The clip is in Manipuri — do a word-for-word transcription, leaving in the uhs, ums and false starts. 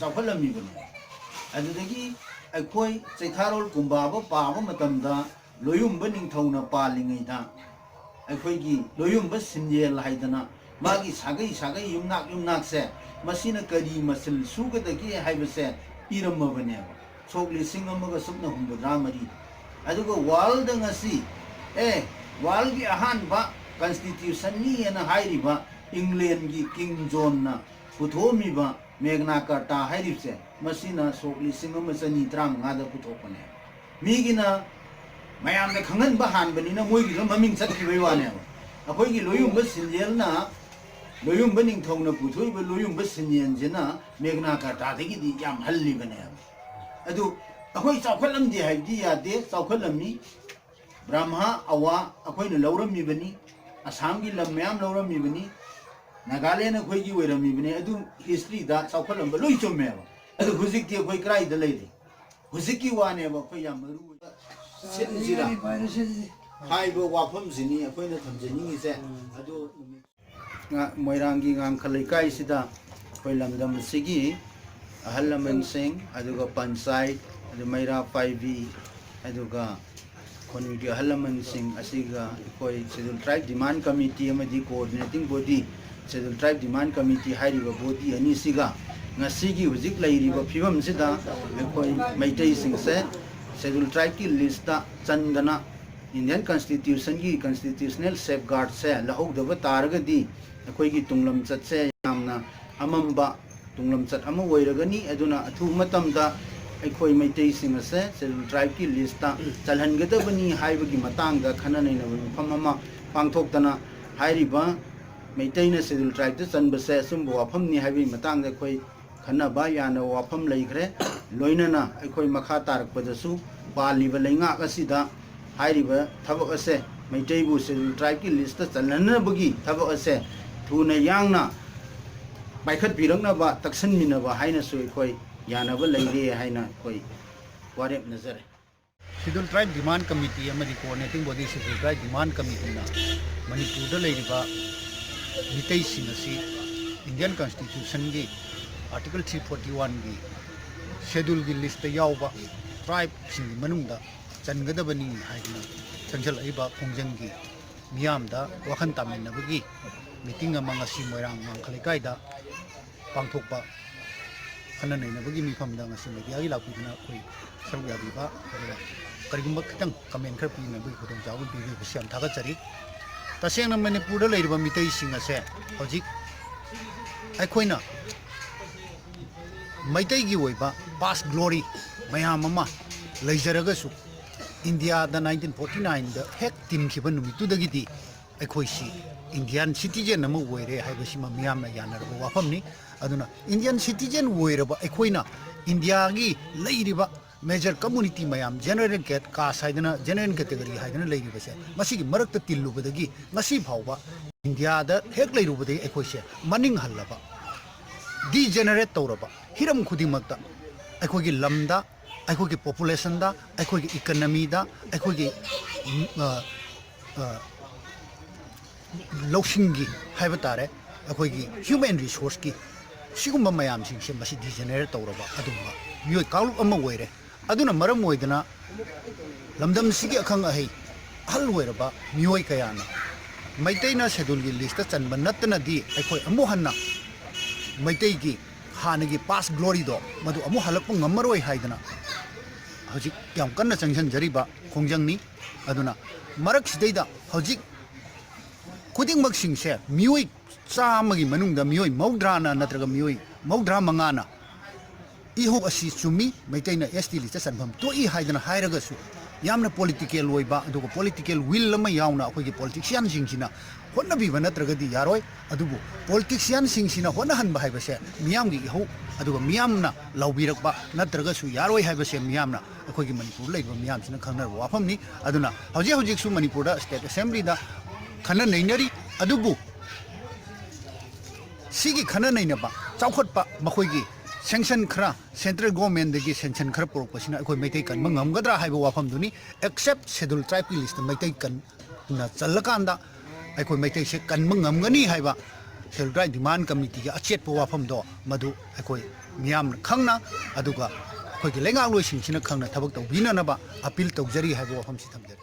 ꯆꯥꯎꯈꯠꯂꯝꯃꯤꯕꯅꯤ꯫ ꯑꯗꯨꯗꯒꯤ ꯑꯩꯈꯣꯏ ꯆꯩꯊꯥꯔꯣꯜ ꯀꯨꯝꯕꯥꯕ ꯄꯥꯕ ꯃꯇꯝꯗ, ꯂꯣꯌꯨꯝꯕ ꯅꯤꯡꯊꯧꯅ ꯄꯥꯜꯂꯤꯉꯩꯗ ꯑꯩꯈꯣꯏꯒꯤ ꯂꯣꯌꯨꯝꯕ ꯁꯤꯟꯌꯦꯜ ꯍꯥꯏꯗꯅ ꯃꯥꯒꯤ ꯁꯥꯒꯩ ꯁꯥꯒꯩ, ꯌꯨꯝꯅꯥꯛ ꯌꯨꯝꯅꯥꯛꯁꯦ, ꯃꯁꯤꯅ ꯀꯔꯤ ꯃꯁꯤꯜ ꯁꯨꯒꯗꯒꯦ ꯍꯥꯏꯕꯁꯦ ꯏꯔꯝꯃꯕꯅꯦꯕ, ꯁꯣꯛ ꯂꯤꯁꯤꯡ ꯑꯃꯒ ꯁꯨꯞꯅ ꯍꯨꯝꯐꯨꯇꯔꯥ ꯃꯔꯤꯗ꯫ ꯑꯗꯨꯒ ꯋꯥꯔꯜꯗ ꯉꯁꯤ, ꯑꯦ, ꯋꯥꯔꯜꯒꯤ ꯑꯍꯥꯟꯕ ꯀꯟꯁꯇꯤꯇ꯭ꯌꯨꯁꯟꯅꯤ ꯍꯥꯏꯅ ꯍꯥꯏꯔꯤꯕ ꯏꯪꯂꯦꯟꯒꯤ ꯀꯤꯡ ꯖꯣꯟꯅ ꯄꯨꯊꯣꯛꯑꯝꯃꯤꯕ ꯃꯦꯒꯅꯥ ꯀꯥꯔꯇꯥ ꯍꯥꯏꯔꯤꯕꯁꯦ, ꯃꯁꯤꯅ ꯁꯣꯛ ꯂꯤꯁꯤꯡ ꯑꯃ ꯆꯅꯤ ꯇꯔꯥꯃꯉꯥꯗ ꯄꯨꯊꯣꯛꯄꯅꯦ꯫ ꯃꯤꯒꯤꯅ ꯃꯌꯥꯝꯗ ꯈꯪꯍꯟꯕ ꯍꯥꯟꯕꯅꯤꯅ ꯃꯣꯏꯒꯤꯗ ꯃꯃꯤꯡ ꯆꯠꯈꯤꯕꯩ ꯋꯥꯅꯦꯕ꯫ ꯑꯩꯈꯣꯏꯒꯤ ꯂꯣꯌꯨꯝꯕ ꯁꯤꯟꯌꯦꯜꯅ, ꯂꯣꯌꯨꯝꯕ ꯅꯤꯡꯊꯧꯅ ꯄꯨꯊꯣꯛꯏꯕ ꯂꯣꯌꯨꯝꯕ ꯁꯤꯟꯌꯦꯜꯁꯤꯅ ꯃꯦꯒꯅꯥ ꯀꯥꯔꯇꯥꯗꯒꯤꯗꯤ ꯌꯥꯝ ꯍꯜꯂꯤꯕꯅꯦꯕ꯫ ꯑꯗꯨ ꯑꯩꯈꯣꯏ ꯆꯥꯎꯈꯠꯂꯝꯗꯦ ꯍꯥꯏꯕꯗꯤ ꯌꯥꯗꯦ, ꯆꯥꯎꯈꯠꯂꯝꯃꯤ꯫ ꯕ꯭ꯔꯍꯃꯥ ꯑꯋꯥ ꯑꯩꯈꯣꯏꯅ ꯂꯧꯔꯝꯃꯤꯕꯅꯤ, ꯑꯁꯥꯝꯒꯤ ꯂꯝ ꯃꯌꯥꯝ ꯂꯧꯔꯝꯃꯤꯕꯅꯤ, ꯅꯥꯒꯥꯂꯦꯟ ꯑꯩꯈꯣꯏꯒꯤ ꯑꯣꯏꯔꯝꯃꯤꯕꯅꯤ꯫ ꯑꯗꯨ ꯍꯤꯁꯇ꯭ꯔꯤꯗ ꯆꯥꯎꯈꯠꯂꯝꯕ ꯂꯣꯏ ꯆꯨꯝꯃꯦꯕ꯫ ꯑꯗꯨ ꯍꯧꯖꯤꯛꯇꯤ ꯑꯩꯈꯣꯏ ꯀꯗꯥꯏꯗ ꯂꯩꯔꯤ? ꯍꯧꯖꯤꯛꯀꯤ ꯋꯥꯅꯦꯕ ꯑꯩꯈꯣꯏ ꯌꯥꯝ ꯃꯔꯨ ꯑꯣꯏꯕ ꯁꯤꯟꯁꯤꯗ ꯍꯥꯏꯕ ꯋꯥꯐꯝꯁꯤꯅꯤ ꯑꯩꯈꯣꯏꯅ ꯊꯝꯖꯅꯤꯡꯉꯤꯁꯦ꯫ ꯑꯗꯨ ꯅꯨꯃꯤꯠ ꯉꯥ-, ꯃꯣꯏꯔꯥꯡꯒꯤ ꯉꯥꯡꯈ ꯂꯩꯀꯥꯏꯁꯤꯗ ꯑꯩꯈꯣꯏ ꯂꯝꯗꯝ ꯑꯁꯤꯒꯤ ꯑꯍꯜ ꯂꯃꯟꯁꯤꯡ, ꯑꯗꯨꯒ ꯄꯟꯆꯥꯌꯠ, ꯑꯗꯨ ꯃꯩꯔꯥ ꯄꯥꯏꯕꯤ, ꯑꯗꯨꯒ ꯈꯨꯟꯒꯤ ꯑꯍꯜ ꯂꯃꯟꯁꯤꯡ ꯑꯁꯤꯒ ꯑꯩꯈꯣꯏ Scheduled Tribe Demand Committee ꯑꯃꯗꯤ Coordinating Body, Scheduled Tribe Demand Committee ꯍꯥꯏꯔꯤꯕ body ꯑꯅꯤꯁꯤꯒ ꯉꯁꯤꯒꯤ ꯍꯧꯖꯤꯛ ꯂꯩꯔꯤꯕ ꯐꯤꯕꯝꯁꯤꯗ ꯑꯩꯈꯣꯏ ꯃꯩꯇꯩꯁꯤꯡꯁꯦ Scheduled Tribeꯀꯤ listꯇ ꯆꯟꯗꯅ Indian Constitutionꯒꯤ constitutional safeguardꯁꯦ ꯂꯧꯍꯧꯗꯕ ꯇꯥꯔꯒꯗꯤ ꯑꯩꯈꯣꯏꯒꯤ ꯇꯨꯡꯂꯝꯆꯠꯁꯦ ꯌꯥꯝꯅ ꯑꯃꯝꯕ ꯇꯨꯡꯂꯝꯆꯠ ꯑꯃ ꯑꯣꯏꯔꯒꯅꯤ꯫ ꯑꯗꯨꯅ ꯑꯊꯨꯕ ꯃꯇꯝꯗ ꯑꯩꯈꯣꯏ ꯃꯩꯇꯩꯁꯤꯡ ꯑꯁꯦ Scheduled Tribeꯀꯤ listꯇ ꯆꯜꯍꯟꯒꯗꯕꯅꯤ ꯍꯥꯏꯕꯒꯤ ꯃꯇꯥꯡꯗ ꯈꯟꯅ ꯅꯩꯅꯕ ꯃꯐꯝ ꯑꯃ ꯄꯥꯡꯊꯣꯛꯇꯅ, ꯍꯥꯏꯔꯤꯕ ꯃꯩꯇꯩꯅ Scheduled Tribeꯇ ꯆꯟꯕꯁꯦ ꯑꯆꯨꯝꯕ ꯋꯥꯐꯝꯅꯤ ꯍꯥꯏꯕꯒꯤ ꯃꯇꯥꯡꯗ ꯑꯩꯈꯣꯏ ꯈꯟꯅꯕ ꯌꯥꯅꯕ ꯋꯥꯐꯝ ꯂꯩꯈ꯭ꯔꯦ꯫ ꯂꯣꯏꯅꯅ ꯑꯩꯈꯣꯏ ꯃꯈꯥ ꯇꯥꯔꯛꯄꯗꯁꯨ ꯄꯥꯜꯂꯤꯕ ꯂꯩꯉꯥꯛ ꯑꯁꯤꯗ ꯍꯥꯏꯔꯤꯕ ꯊꯕꯛ ꯑꯁꯦ, ꯃꯩꯇꯩꯕꯨ Scheduled Tribeꯀꯤ listꯇ ꯆꯜꯍꯟꯅꯕꯒꯤ ꯊꯕꯛ ꯑꯁꯦ ꯊꯨꯅ ꯌꯥꯡꯅ ꯄꯥꯏꯈꯠꯄꯤꯔꯛꯅꯕ ꯇꯛꯁꯤꯟꯃꯤꯟꯅꯕ ꯍꯥꯏꯅꯁꯨ ꯑꯩꯈꯣꯏ ꯌꯥꯅꯕ ꯂꯩꯔꯦ ꯍꯥꯏꯅ ꯑꯩꯈꯣꯏ ꯋꯥꯔꯦꯞꯅꯖꯔꯦ꯫ Scheduled Tribe Demand Committee ꯑꯃꯗꯤ Coordinating Body Scheduled Tribe Demand Committeeꯅ ꯃꯅꯤꯄꯨꯔꯗ ꯂꯩꯔꯤꯕ ꯃꯤꯇꯩꯁꯤꯡ ꯑꯁꯤ Indian Constitutionꯒꯤ ꯑꯥꯔꯇꯤꯀꯜ ꯊ꯭ꯔꯤ ꯐꯣꯔꯇꯤ ꯋꯥꯟꯒꯤ ꯁꯦꯗꯨꯜꯒꯤ ꯂꯤꯁꯇ ꯌꯥꯎꯕ ꯇ꯭ꯔꯥꯏꯕꯁꯤꯡꯒꯤ ꯃꯅꯨꯡꯗ ꯆꯟꯒꯗꯕꯅꯤ ꯍꯥꯏꯗꯅ ꯆꯪꯁꯤꯜꯂꯛꯏꯕ ꯈꯣꯡꯖꯪꯒꯤ ꯃꯤꯌꯥꯝꯗ ꯋꯥꯈꯜ ꯇꯥꯃꯤꯟꯅꯕꯒꯤ ꯃꯤꯇꯤꯡ ꯑꯃ ꯉꯁꯤ ꯃꯣꯏꯔꯥꯡ ꯉꯥꯡꯈ ꯂꯩꯀꯥꯏꯗ ꯄꯥꯡꯊꯣꯛꯄ, ꯈꯟꯅ ꯅꯩꯅꯕꯒꯤ ꯃꯤꯐꯝꯗ ꯉꯁꯤ ꯃꯦꯗꯤꯌꯥꯒꯤ ꯂꯥꯛꯄꯤꯗꯨꯅ ꯑꯩꯈꯣꯏ ꯁꯔꯨꯛ ꯌꯥꯕꯤꯕ, ꯑꯗꯨꯒ ꯀꯔꯤꯒꯨꯝꯕ ꯈꯤꯇꯪ ꯀꯃꯦꯟ ꯈꯔ ꯄꯤꯅꯕꯒꯤ ꯈꯨꯗꯣꯡꯆꯥꯕ ꯄꯤꯕꯤꯕꯁꯤ ꯌꯥꯝ ꯊꯥꯒꯠꯆꯔꯤ꯫ ꯇꯁꯦꯡꯅ ꯃꯅꯤꯄꯨꯔꯗ ꯂꯩꯔꯤꯕ ꯃꯤꯇꯩꯁꯤꯡ ꯑꯁꯦ ꯍꯧꯖꯤꯛ ꯑꯩꯈꯣꯏꯅ ꯃꯩꯇꯩꯒꯤ ꯑꯣꯏꯕ ꯄꯥꯁ ꯒ꯭ꯂꯣꯔꯤ ꯃꯌꯥꯝ ꯑꯃ ꯂꯩꯖꯔꯒꯁꯨ, ꯏꯟꯗꯤꯌꯥꯗ ꯅꯥꯏꯟꯇꯤꯟ ꯐꯣꯔꯇꯤ ꯅꯥꯏꯟꯗ ꯍꯦꯛ ꯇꯤꯟꯈꯤꯕ ꯅꯨꯃꯤꯠꯇꯨꯗꯒꯤꯗꯤ ꯑꯩꯈꯣꯏꯁꯤ ꯏꯟꯗꯤꯌꯥꯟ ꯁꯤꯇꯤꯖꯦꯟ ꯑꯃ ꯑꯣꯏꯔꯦ ꯍꯥꯏꯕꯁꯤꯃ ꯃꯤꯌꯥꯝꯅ ꯌꯥꯅꯔꯕ ꯋꯥꯐꯝꯅꯤ꯫ ꯑꯗꯨꯅ ꯏꯟꯗꯤꯌꯥꯟ ꯁꯤꯇꯤꯖꯦꯟ ꯑꯣꯏꯔꯕ ꯑꯩꯈꯣꯏꯅ ꯏꯟꯗꯤꯌꯥꯒꯤ ꯂꯩꯔꯤꯕ ꯃꯦꯖꯔ ꯀꯝꯃꯨꯅꯤꯇꯤ ꯃꯌꯥꯝ, ꯖꯦꯅꯔꯦꯜ ꯀꯦꯠ ꯀꯥꯁ ꯍꯥꯏꯗꯅ, ꯖꯦꯅꯔꯦꯜ ꯀꯦꯇꯦꯒꯣꯔꯤ ꯍꯥꯏꯗꯅ ꯂꯩꯔꯤꯕꯁꯦ, ꯃꯁꯤꯒꯤ ꯃꯔꯛꯇ ꯇꯤꯜꯂꯨꯕꯗꯒꯤ ꯉꯁꯤ ꯐꯥꯎꯕ ꯏꯟꯗꯤꯌꯥꯗ ꯍꯦꯛ ꯂꯩꯔꯨꯕꯗꯒꯤ ꯑꯩꯈꯣꯏꯁꯦ ꯃꯅꯤꯡ ꯍꯜꯂꯕ, ꯗꯤꯖꯦꯅꯔꯦꯠ ꯇꯧꯔꯕ ꯍꯤꯔꯝ ꯈꯨꯗꯤꯡꯃꯛꯇ, ꯑꯩꯈꯣꯏꯒꯤ ꯂꯝꯗ, ꯑꯩꯈꯣꯏꯒꯤ ꯄꯣꯄꯨꯂꯦꯁꯟꯗ, ꯑꯩꯈꯣꯏꯒꯤ ꯏꯀꯅꯃꯤꯗ, ꯑꯩꯈꯣꯏꯒꯤ, ꯎꯝ, ꯑ, ꯑ, ꯂꯧꯁꯤꯡꯒꯤ ꯍꯥꯏꯕ ꯇꯥꯔꯦ, ꯑꯩꯈꯣꯏꯒꯤ ꯍ꯭ꯌꯨꯃꯦꯟ ꯔꯤꯁꯣꯔꯁꯀꯤ ꯁꯤꯒꯨꯝꯕ ꯃꯌꯥꯝꯁꯤꯡꯁꯦ ꯃꯁꯤ ꯗꯤꯖꯦꯅꯔꯦꯠ ꯇꯧꯔꯕ ꯑꯗꯨꯒꯨꯝꯕ ꯃꯤꯑꯣꯏ ꯀꯥꯡꯂꯨꯞ ꯑꯃ ꯑꯣꯏꯔꯦ꯫ ꯑꯗꯨꯅ ꯃꯔꯝ ꯑꯣꯏꯗꯅ ꯂꯝꯗꯝꯁꯤꯒꯤ ꯑꯈꯪ ꯑꯍꯩ ꯑꯍꯜ ꯑꯣꯏꯔꯕ ꯃꯤꯑꯣꯏ ꯀꯌꯥꯅ ꯃꯩꯇꯩꯅ ꯁꯦꯗꯨꯜꯒꯤ ꯂꯤꯁꯇ ꯆꯟꯕ ꯅꯠꯇꯅꯗꯤ ꯑꯩꯈꯣꯏ ꯑꯃꯨꯛ ꯍꯟꯅ ꯃꯩꯇꯩꯒꯤ ꯍꯥꯟꯅꯒꯤ ꯄꯥꯁ ꯒ꯭ꯂꯣꯔꯤꯗꯣ ꯃꯗꯨ ꯑꯃꯨꯛ ꯍꯜꯂꯛꯄ ꯉꯝꯃꯔꯣꯏ ꯍꯥꯏꯗꯅ ꯍꯧꯖꯤꯛ ꯌꯥꯝ ꯀꯟꯅ ꯆꯪꯁꯤꯟꯖꯔꯤꯕ ꯈꯣꯡꯖꯪꯅꯤ꯫ ꯑꯗꯨꯅ ꯃꯔꯛꯁꯤꯗꯩꯗ ꯍꯧꯖꯤꯛ ꯈꯨꯗꯤꯡꯃꯛꯁꯤꯡꯁꯦ, ꯃꯤꯑꯣꯏ ꯆꯥꯝꯃꯒꯤ ꯃꯅꯨꯡꯗ ꯃꯤꯑꯣꯏ ꯃꯧꯗ꯭ꯔꯥꯅ ꯅꯠꯇ꯭ꯔꯒ ꯃꯤꯑꯣꯏ ꯃꯧꯗ꯭ꯔꯥ ꯃꯉꯥꯅ ꯏꯍꯧ ꯑꯁꯤ ꯆꯨꯝꯃꯤ, ꯃꯩꯇꯩꯅ ꯑꯦꯁ ꯇꯤ ꯂꯤꯁꯇ ꯆꯟꯐꯝ ꯊꯣꯛꯏ ꯍꯥꯏꯗꯅ ꯍꯥꯏꯔꯒꯁꯨ, ꯌꯥꯝꯅ ꯄꯣꯂꯤꯇꯤꯀꯦꯜ ꯑꯣꯏꯕ, ꯑꯗꯨꯒ ꯄꯣꯂꯤꯇꯤꯀꯦꯜ ꯋꯤꯜ ꯑꯃ ꯌꯥꯎꯅ ꯑꯩꯈꯣꯏꯒꯤ ꯄꯣꯂꯤꯇꯤꯁꯤꯌꯥꯟꯁꯤꯡꯁꯤꯅ ꯍꯣꯠꯅꯕꯤꯕ ꯅꯠꯇ꯭ꯔꯒꯗꯤ ꯌꯥꯔꯣꯏ꯫ ꯑꯗꯨꯕꯨ ꯄꯣꯂꯤꯇꯤꯁꯤꯌꯥꯟꯁꯤꯡꯁꯤꯅ ꯍꯣꯠꯅꯍꯟꯕ ꯍꯥꯏꯕꯁꯦ ꯃꯤꯌꯥꯝꯒꯤ ꯏꯍꯧ, ꯑꯗꯨꯒ ꯃꯤꯌꯥꯝꯅ ꯂꯥꯎꯕꯤꯔꯛꯄ ꯅꯠꯇ꯭ꯔꯒꯁꯨ ꯌꯥꯔꯣꯏ ꯍꯥꯏꯕꯁꯦ ꯃꯤꯌꯥꯝꯅ, ꯑꯩꯈꯣꯏꯒꯤ ꯃꯅꯤꯄꯨꯔꯗ ꯂꯩꯔꯤꯕ ꯃꯤꯌꯥꯝꯁꯤꯅ ꯈꯪꯅꯔꯕ ꯋꯥꯐꯝꯅꯤ꯫ ꯑꯗꯨꯅ ꯍꯧꯖꯤꯛ ꯍꯧꯖꯤꯛꯁꯨ ꯃꯅꯤꯄꯨꯔꯗ ꯁ꯭ꯇꯦꯠ ꯑꯦꯁꯦꯝꯕ꯭ꯂꯤꯗ ꯈꯟꯅ ꯅꯩꯅꯔꯤ꯫ ꯑꯗꯨꯕꯨ ꯁꯤꯒꯤ ꯈꯟꯅ ꯅꯩꯅꯕ, ꯆꯥꯎꯈꯠꯄ, ꯃꯈꯣꯏꯒꯤ ꯁꯦꯡꯁꯟ ꯈꯔ, ꯁꯦꯟꯇ꯭ꯔꯦꯜ ꯒꯣꯔꯃꯦꯟꯗꯒꯤ ꯁꯦꯡꯁꯟ ꯈꯔ ꯄꯨꯔꯛꯄꯁꯤꯅ ꯑꯩꯈꯣꯏ ꯃꯩꯇꯩ ꯀꯟꯕ ꯉꯝꯒꯗ꯭ꯔꯥ ꯍꯥꯏꯕ ꯋꯥꯐꯝꯗꯨꯅꯤ꯫ ꯑꯦꯛꯁꯦꯞ ꯁꯦꯗꯨꯜ ꯇ꯭ꯔꯥꯏꯕꯀꯤ ꯂꯤꯁꯇ ꯃꯩꯇꯩ ꯀꯟꯅ ꯆꯜꯂꯀꯥꯟꯗ ꯑꯩꯈꯣꯏ ꯃꯩꯇꯩꯁꯦ ꯀꯟꯕ ꯉꯝꯒꯅꯤ ꯍꯥꯏꯕ ꯁꯦꯜ ꯗꯤꯃꯥꯟ ꯀꯃꯤꯇꯤꯒꯤ ꯑꯆꯦꯠꯄ ꯋꯥꯐꯝꯗꯣ ꯃꯗꯨ ꯑꯩꯈꯣꯏ ꯃꯤꯌꯥꯝꯅ ꯈꯪꯅ, ꯑꯗꯨꯒ ꯑꯩꯈꯣꯏꯒꯤ ꯂꯩꯉꯥꯛꯂꯣꯏꯁꯤꯡꯁꯤꯅ ꯈꯪꯅ ꯊꯕꯛ ꯇꯧꯕꯤꯅꯅꯕ ꯑꯄꯤꯜ ꯇꯧꯖꯔꯤ ꯍꯥꯏꯕ ꯋꯥꯐꯝꯁꯤ ꯊꯝꯖꯔꯤ꯫